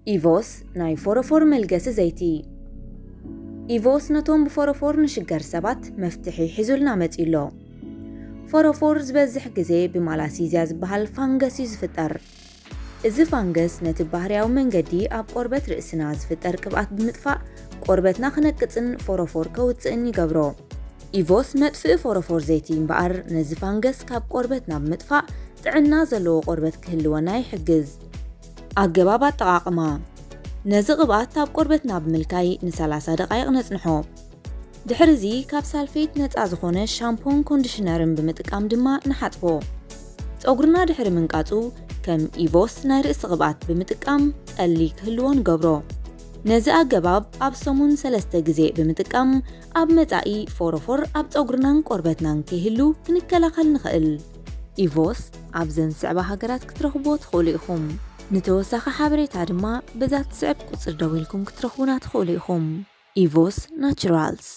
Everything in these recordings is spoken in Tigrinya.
ኢቮስ ናይ ፎሮፎር መልገሲ ዘይቲ። ኢቮስ ነቶም ብፎሮፎር ንሽገር ሰባት መፍትሒ ሒዙልና መጺኡ ኣሎ። ፎሮፎር ዝበዝሕ ግዜ ብማላሲዝያ ዝበሃል ፋንገስ እዩ ዝፍጠር። እዚ ፋንገስ ነቲ ባህርያዊ መንገዲ ኣብ ቆርበት ርእስና ዝፍጠር ቅብኣት ብምጥፋእ ቆርበትና ክነቅጽን ፎሮፎር ከውጽእን ይገብሮ። ኢቮስ መጥፍኢ ፎሮፎር ዘይቲ እምበኣር ነዚ ፋንገስ ካብ ቆርበትና ብምጥፋእ ጥዕና ዘለዎ ቆርበት ክህልወና ይሕግዝ። ኣገባብ ኣጠቓቕማ። ነዚ ቅብኣት ኣብ ቆርበትና ብምልካይ ን30 ደቓይቕ ነጽንሖ። ድሕርዚ ካብ ሳልፌት ነጻ ዝኾነ ሻምፖን ኮንዲሽነርን ብምጥቃም ድማ ንሓጽቦ። ጸጉርና ድሕሪ ምንቃጹ ከም ኢቮስ ናይ ርእሲ ቅብኣት ብምጥቃም ጠሊ ክህልዎ ንገብሮ። ነዚ ኣገባብ ኣብ ሰሙን ሰለስተ ግዜ ብምጥቃም ኣብ መጻኢ ፎሮፎር ኣብ ጸጉርናን ቆርበትናን ከይህሉ ክንከላኸል ንኽእል። ኢቮስ ኣብዘን ዝስዕባ ሃገራት ክትረኽብዎ ትኽእሉ ኢኹም። ንተወሳኺ ሓበሬታ ድማ በዛ ትስዕብ ቁጽሪ ደዊልኩም ክትረኽቡና ትኽእሉ ኢኹም። ኢቮስ ናቹራልስ።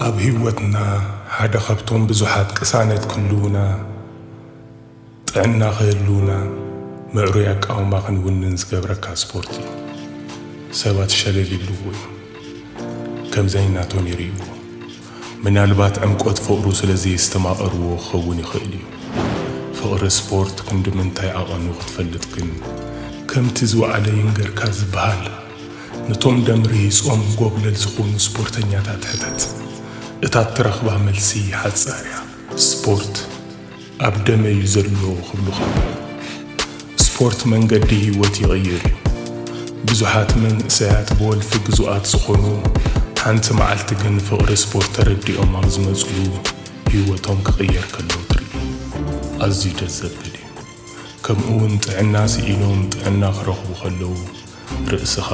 ኣብ ህይወትና ሓደ ካብቶም ብዙሓት ቅሳነት ክህልዉና፣ ጥዕና ክህልዉና፣ ምዕሩይ ኣቃውማ ክንውንን ዝገብረካ ስፖርት እዩ። ሰባት ሸለል ይብልዎ እዮም። ከም ዘይናቶም ይርእይዎ። ምናልባት ዕምቆት ፍቕሩ ስለ ዘየስተማቐርዎ ክኸውን ይኽእል እዩ። ፍቕሪ ስፖርት ክንዲ ምንታይ ዓቐኑ ክትፈልጥ ግን፣ ከምቲ ዝወዓለ ይንገርካ ዝበሃል፣ ነቶም ደም ርሂጾም ጎብለል ዝኾኑ ስፖርተኛታት ሕተት። እታ እትረኽባ መልሲ ሓጻር እያ። ስፖርት ኣብ ደመይ እዩ ዘሎ ክብሉኻ። ስፖርት መንገዲ ህይወት ይቕይር እዩ። ብዙሓት መንእሰያት ብወልፊ ግዙኣት ዝኾኑ፣ ሓንቲ መዓልቲ ግን ፍቕሪ ስፖርት ተረዲኦም ኣብ ዝመጽሉ ህይወቶም ክቕየር ከሎ ትርኢ። ኣዝዩ ደስ ዘብል እዩ። ከምኡ እውን ጥዕና ስኢኖም ጥዕና ክረኽቡ ከለዉ፣ ርእስኻ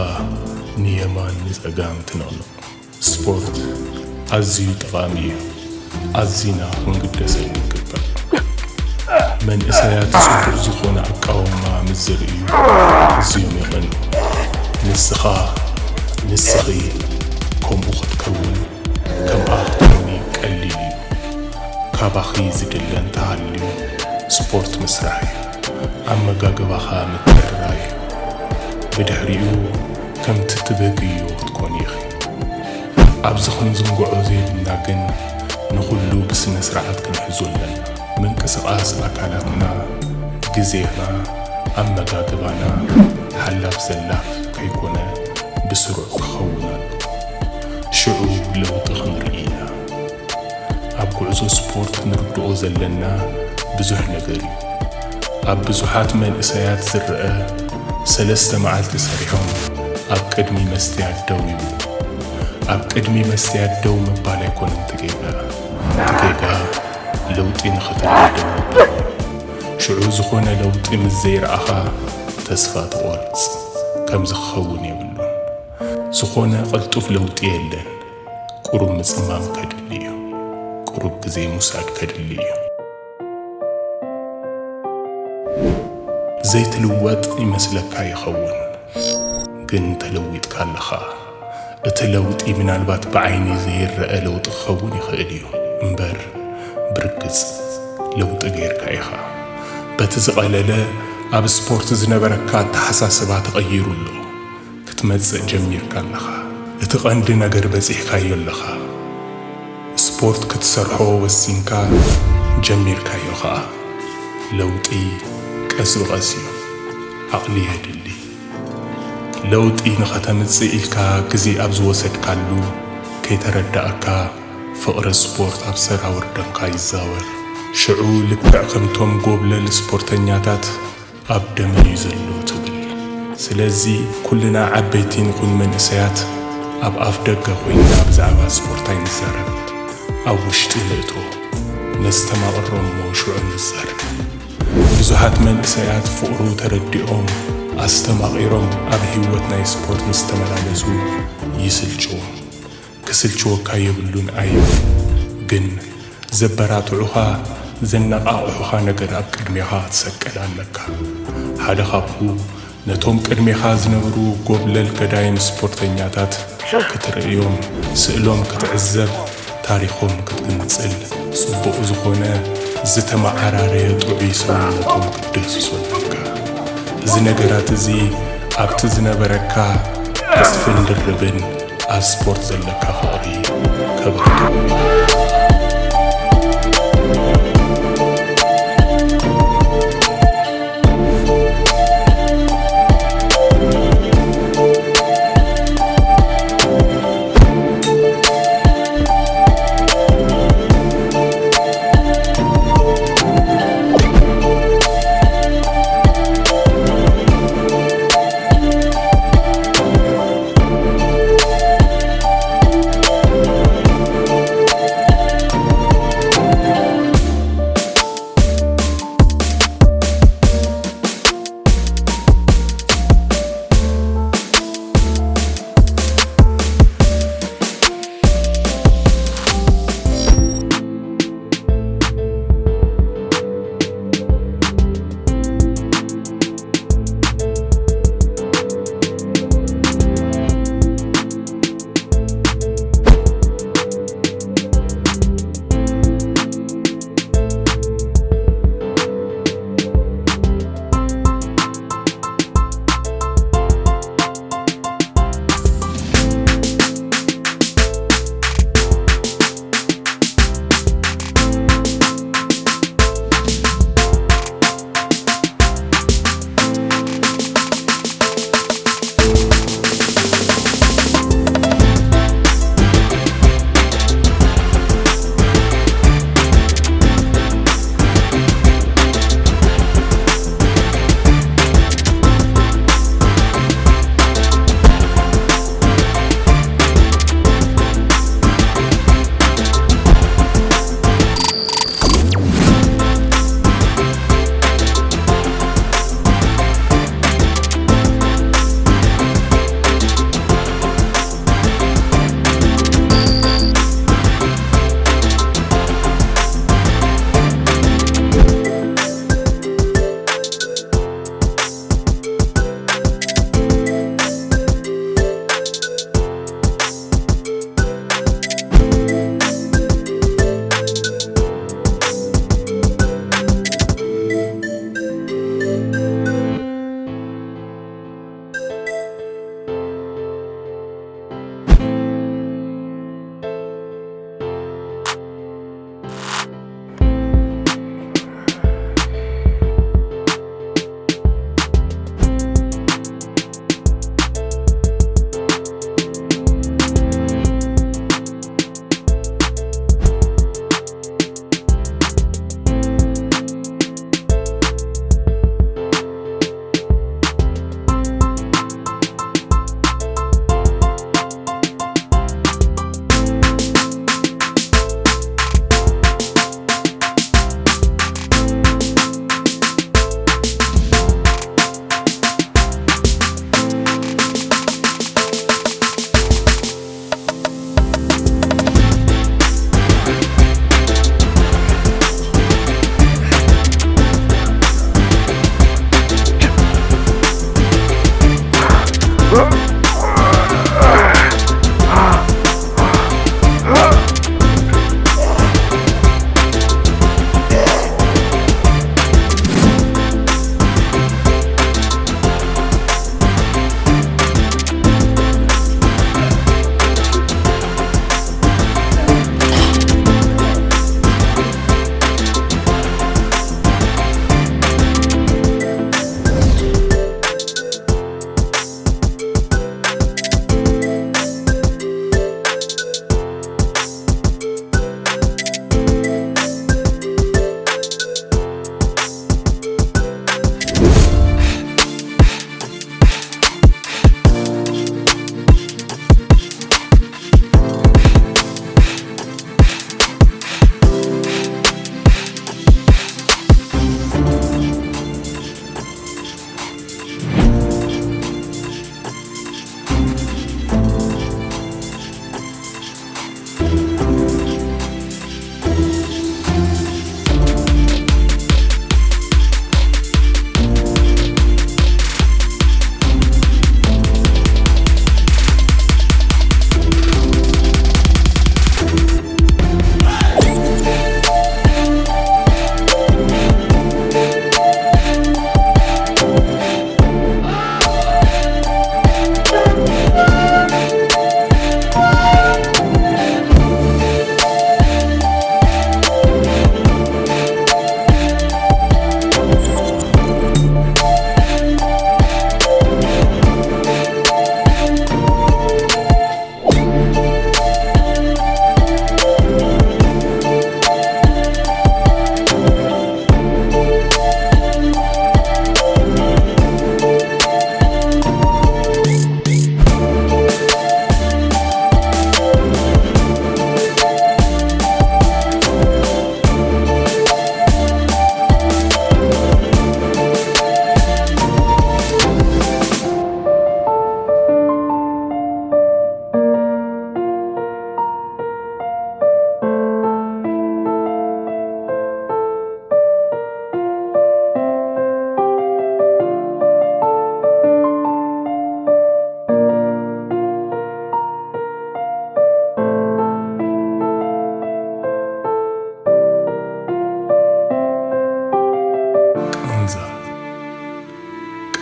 ንየማን ንጸጋም ትንቕንቕ። ስፖርት ኣዝዩ ጠቓሚ እዩ። ኣዚና ክንግደሰሉ ይግባእ። መንእሰያት ጽቡቕ ዝኾነ ኣቃውማ ምስ ዝርእዩ ኣዝዮም የቐንዩ። ንስኻ፣ ንስኺ ከምኡ ክትከውን፣ ከምኣ ክትኮኒ ቀሊል እዩ። ካባኺ ዝድለ እንተሃልዩ ስፖርት ምስራሕ እዩ። ኣመጋግባኻ ምትዕርራይ እዩ። ብድሕሪኡ ከምቲ ትብህግዮ ክትኮኒ ኢኺ። ኣብዚ ክንዝንግዖ ዘይብልና ግን ንኹሉ ብስነ ስርዓት ክንሕዞ ኣለና። ምንቅስቓስ ኣካላትና፣ ግዜና፣ ኣመጋግባና ሓላፍ ዘላፍ ከይኮነ ብስሩዕ ክኸውን ኣለዎ። ሽዑ ለውጢ ክንርኢ ኢና። ኣብ ጉዕዞ ስፖርት ንርድኦ ዘለና ብዙሕ ነገር እዩ። ኣብ ብዙሓት መንእሰያት ዝረኣ ሰለስተ መዓልቲ ሰሪሖም ኣብ ቅድሚ መስትያት ደው ይብሉ። ኣብ ቅድሚ መስትያት ደው ምባል ኣይኮነን እቲ ጌጋ። እቲ ጌጋ ለውጢ ንኽትርኢ ደው ምባል እዩ። ሽዑ ዝኾነ ለውጢ ምስ ዘይረኣኻ ተስፋ ትቖርጽ። ከምዚ ክኸውን የብሉን። ዝኾነ ቅልጡፍ ለውጢ የለን። ቁሩብ ምጽማም ከድሊ እዩ። ቁሩብ ግዜ ምውሳድ ከድሊ እዩ። ዘይትልወጥ ይመስለካ ይኸውን፣ ግን ተለዊጥካ ኣለኻ። እቲ ለውጢ ምናልባት ብዓይኒ ዘይረኣ ለውጢ ክኸውን ይኽእል እዩ እምበር፣ ብርግጽ ለውጢ ጌርካ ኢኻ። በቲ ዝቐለለ ኣብ ስፖርት ዝነበረካ ኣተሓሳስባ ተቐይሩ ኣሎ። ክትመጽእ ጀሚርካ ኣለኻ። እቲ ቀንዲ ነገር በጺሕካዮ ኣለኻ። ስፖርት ክትሰርሖ ወሲንካ ጀሚርካዮ ኸኣ። ለውጢ ቀስ ብቐስ እዩ። ዓቕሊ የድሊ። ለውጢ ንኸተምጽእ ኢልካ ግዜ ኣብ ዝወሰድካሉ፣ ከይተረዳእካ ፍቕሪ ስፖርት ኣብ ሰራውር ደምካ ይዛወር። ሽዑ ልክዕ ከምቶም ጎብለል ስፖርተኛታት ኣብ ደመይ እዩ ዘሎ ትብል። ስለዚ ኩልና ዓበይቲ ንኹን መንእሰያት ኣብ ኣፍ ደገ ኮይንና ብዛዕባ ስፖርት ኣይንዛረብ። ኣብ ውሽጢ ንእቶ፣ ነስተማቕሮ እሞ ሽዑ ንዛረብ። ብዙሓት መንእሰያት ፍቕሩ ተረዲኦም ኣስተማቒሮም ኣብ ህይወት ናይ ስፖርት ምስ ተመላለሱ ይስልችዎም። ክስልችወካ የብሉን ኣይብል። ግን ዘበራትዑኻ፣ ዘነቓቕሑኻ ነገር ኣብ ቅድሜኻ ክትሰቅል ኣለካ። ሓደ ካብኡ ነቶም ቅድሜኻ ዝነበሩ ጎብለል ገዳይም ስፖርተኛታት ክትርእዮም፣ ስእሎም ክትዕዘብ፣ ታሪኾም ክትግንጽል፣ ጽቡቕ ዝኾነ ዝተመዓራረየ ጥዑይ ሰውነቶም ክትድህስሶ ኣለካ። እዚ ነገራት እዚ ኣብቲ ዝነበረካ ዕጽፍን ድርብን ኣብ ስፖርት ዘለካ ፍቕሪ ከበርትዖ።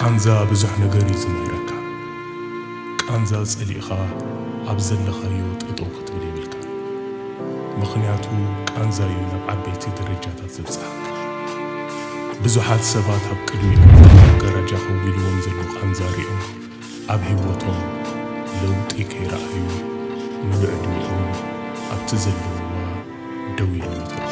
ቃንዛ ብዙሕ ነገር እዩ ዝምህረካ። ቃንዛ ጸሊእኻ ኣብ ዘለኻዮ ጠጠው ክትብል የብልካ። ምኽንያቱ ቃንዛ እዩ ናብ ዓበይቲ ደረጃታት ዘብጽሓካ። ብዙሓት ሰባት ኣብ ቅድሚኦም ኣብ መጋረጃ ከዊልዎም ዘሎ ቃንዛ ሪኦም ኣብ ህይወቶም ለውጢ ከይረኣዩ ምሉእ ዕድሚኦም ኣብቲ ዘለውዋ ደው ኢሎም ይተርፉ።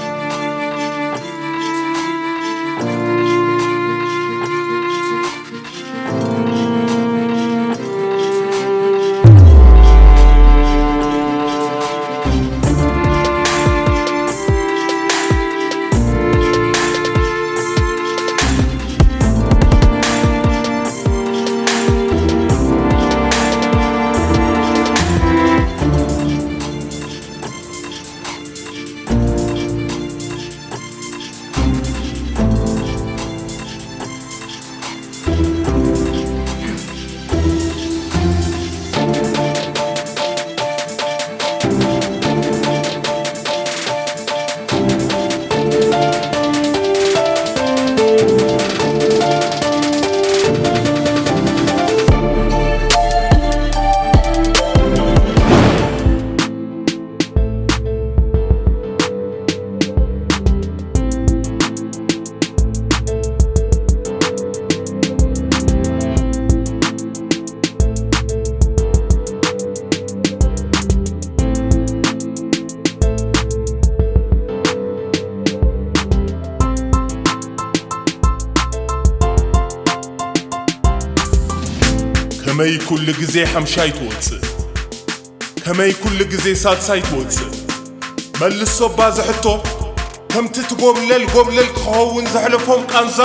ከመይ ኩሉ ግዜ ሓምሻይ ትወጽእ? ከመይ ኩሉ ግዜ ሳልሳይ ትወጽእ? መልሶ እባ እዚ ሕቶ፣ ከምቲ ትጎብለል ጎብለል ክኸውን ዘሕለፎም ቃንዛ፣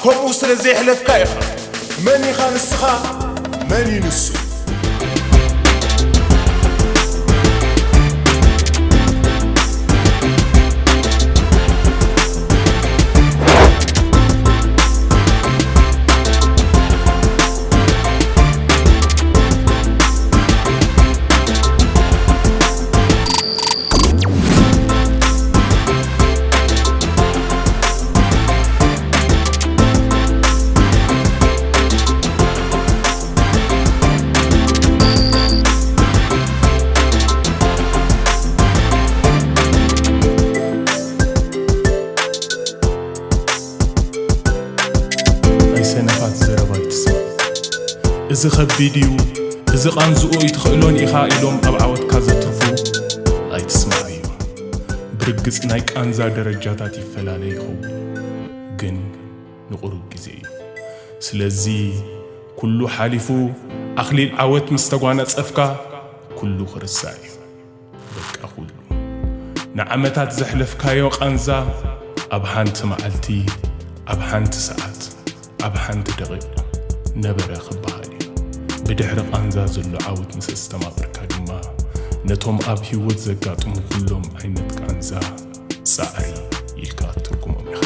ከምኡ ስለ ዘየሕለፍካ ኢኻ። መን ኢኻ ንስኻ? መን እዩ ንሱ? ናይ ሰነፋት ዘረባ ኣይትስማዕ። እዚ ከቢድ እዩ፣ እዚ ቃንዝኡ ኣይትኽእሎን ኢኻ ኢሎም ኣብ ዓወትካ ዘትርፉ ኣይትስማዓዮም። ብርግጽ ናይ ቃንዛ ደረጃታት ይፈላለ ይኸውን፣ ግን ንቑሩብ ግዜ እዩ። ስለዚ ኩሉ ሓሊፉ ኣኽሊል ዓወት ምስ ተጓናጸፍካ ኩሉ ክርሳዕ እዩ። በቃ ኩሉ ንዓመታት ዘሕለፍካዮ ቃንዛ ኣብ ሓንቲ መዓልቲ፣ ኣብ ሓንቲ ሰዓት፣ ኣብ ሓንቲ ደቂቕ ነበረ ክበሃል እዩ። ብድሕሪ ቃንዛ ዘሎ ዓወት ምስ ኣስተማቐርካ ድማ ነቶም ኣብ ህይወት ዘጋጥሙ ኩሎም ዓይነት ቃንዛ ጻዕሪ ኢልካ ትትርጉሞም ኢኻ።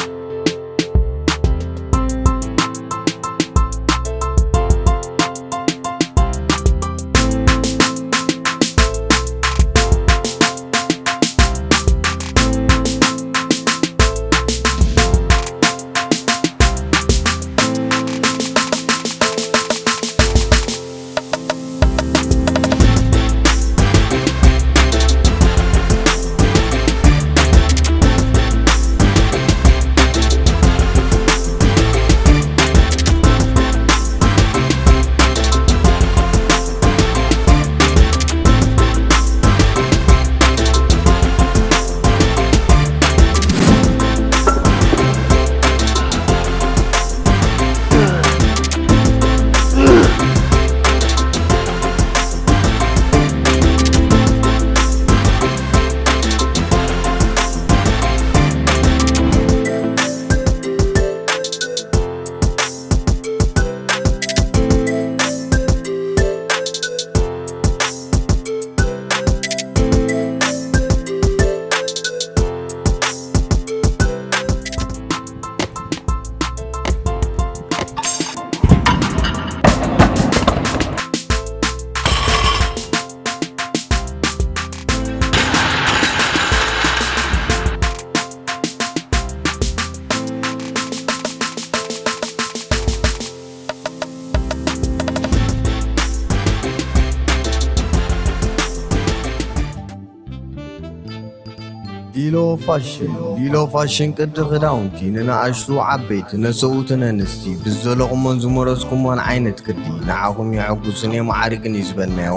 ሊሎ ፋሽን። ሊሎ ፋሽን ቅዲ ክዳውንቲ ንንኣሽቱ ዓበይቲ፣ ነሰብኡትን ኣንስቲ፣ ብዝደለኹሞን ዝመረጽኩሞን ዓይነት ቅዲ ንዓኹም የሐጉስን የማዕርግን እዩ ዝበልናዮ።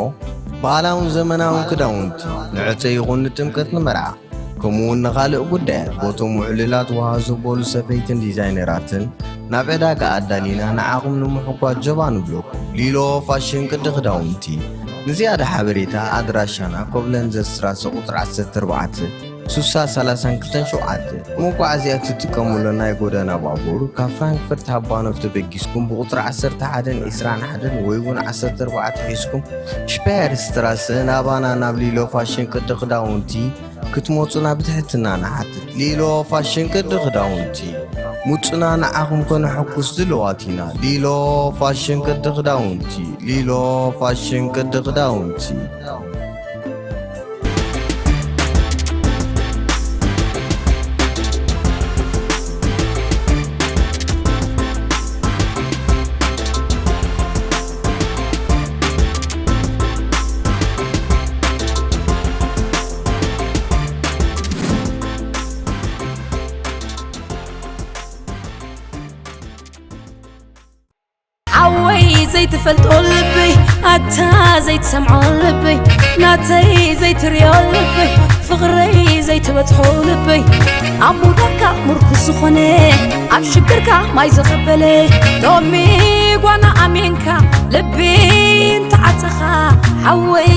ባህላውን ዘመናውን ክዳውንቲ ንዕጸ ይኹን ንጥምቀት ንመርዓ፣ ከምኡውን ንኻልእ ጉዳያት፣ ቦቶም ውዕሉላት ወሃ ዘበሉ ሰፈይትን ዲዛይነራትን ናብ ዕዳጋ ኣዳሊና ንዓኹም ንምሕጓዝ ጀባ ንብለኩም። ሊሎ ፋሽን ቅዲ ክዳውንቲ። ንዝያዳ ሓበሬታ ኣድራሻና ኮብለንዘ ስትራሰ ቁጽሪ ዓሰርተ ኣርባዕተ፣ ስሳ ሰላሳን ክልተን ሸውዓተ። መጓዓዝያ እትጥቀሙሉ ናይ ጎደና ባቡር ካብ ፍራንክፈርት ሃባኖፍ ተበጊስኩም ብቁጽሪ ዓሰርተ ሓደን ዕስራን ሓደን ወይ እውን ዓሰርተ ኣርባዕተ ሒዝኩም ሽፓየር ስትራሰ ናባና ናብ ሊሎ ፋሽን ቅዲ ክዳውንቲ ክትመጹና ብትሕትና ንሓትት። ሊሎ ፋሽን ቅዲ ክዳውንቲ። ሙጹና ንዓኹም ከነሐጉስ ድልዋት ኢና። ሊሎ ፋሽን ቅዲ ክዳውንቲ። ሊሎ ፋሽን ቅዲ ክዳውንቲ። ሓወይ ዘይትፈልጦ ልበይ ኣታ ዘይትሰምዖ ልበይ ናተይ ዘይትሪኦ ልበይ ፍቕረይ ዘይትበጽሖ ልበይ ኣብ ሙዳካ ምርኩስ ዝኾነ ኣብ ሽግርካ ማይ ዘቐበለ ሎሚ ጓና ኣሜንካ ልቢ እንተዓጸኻ ሓወይ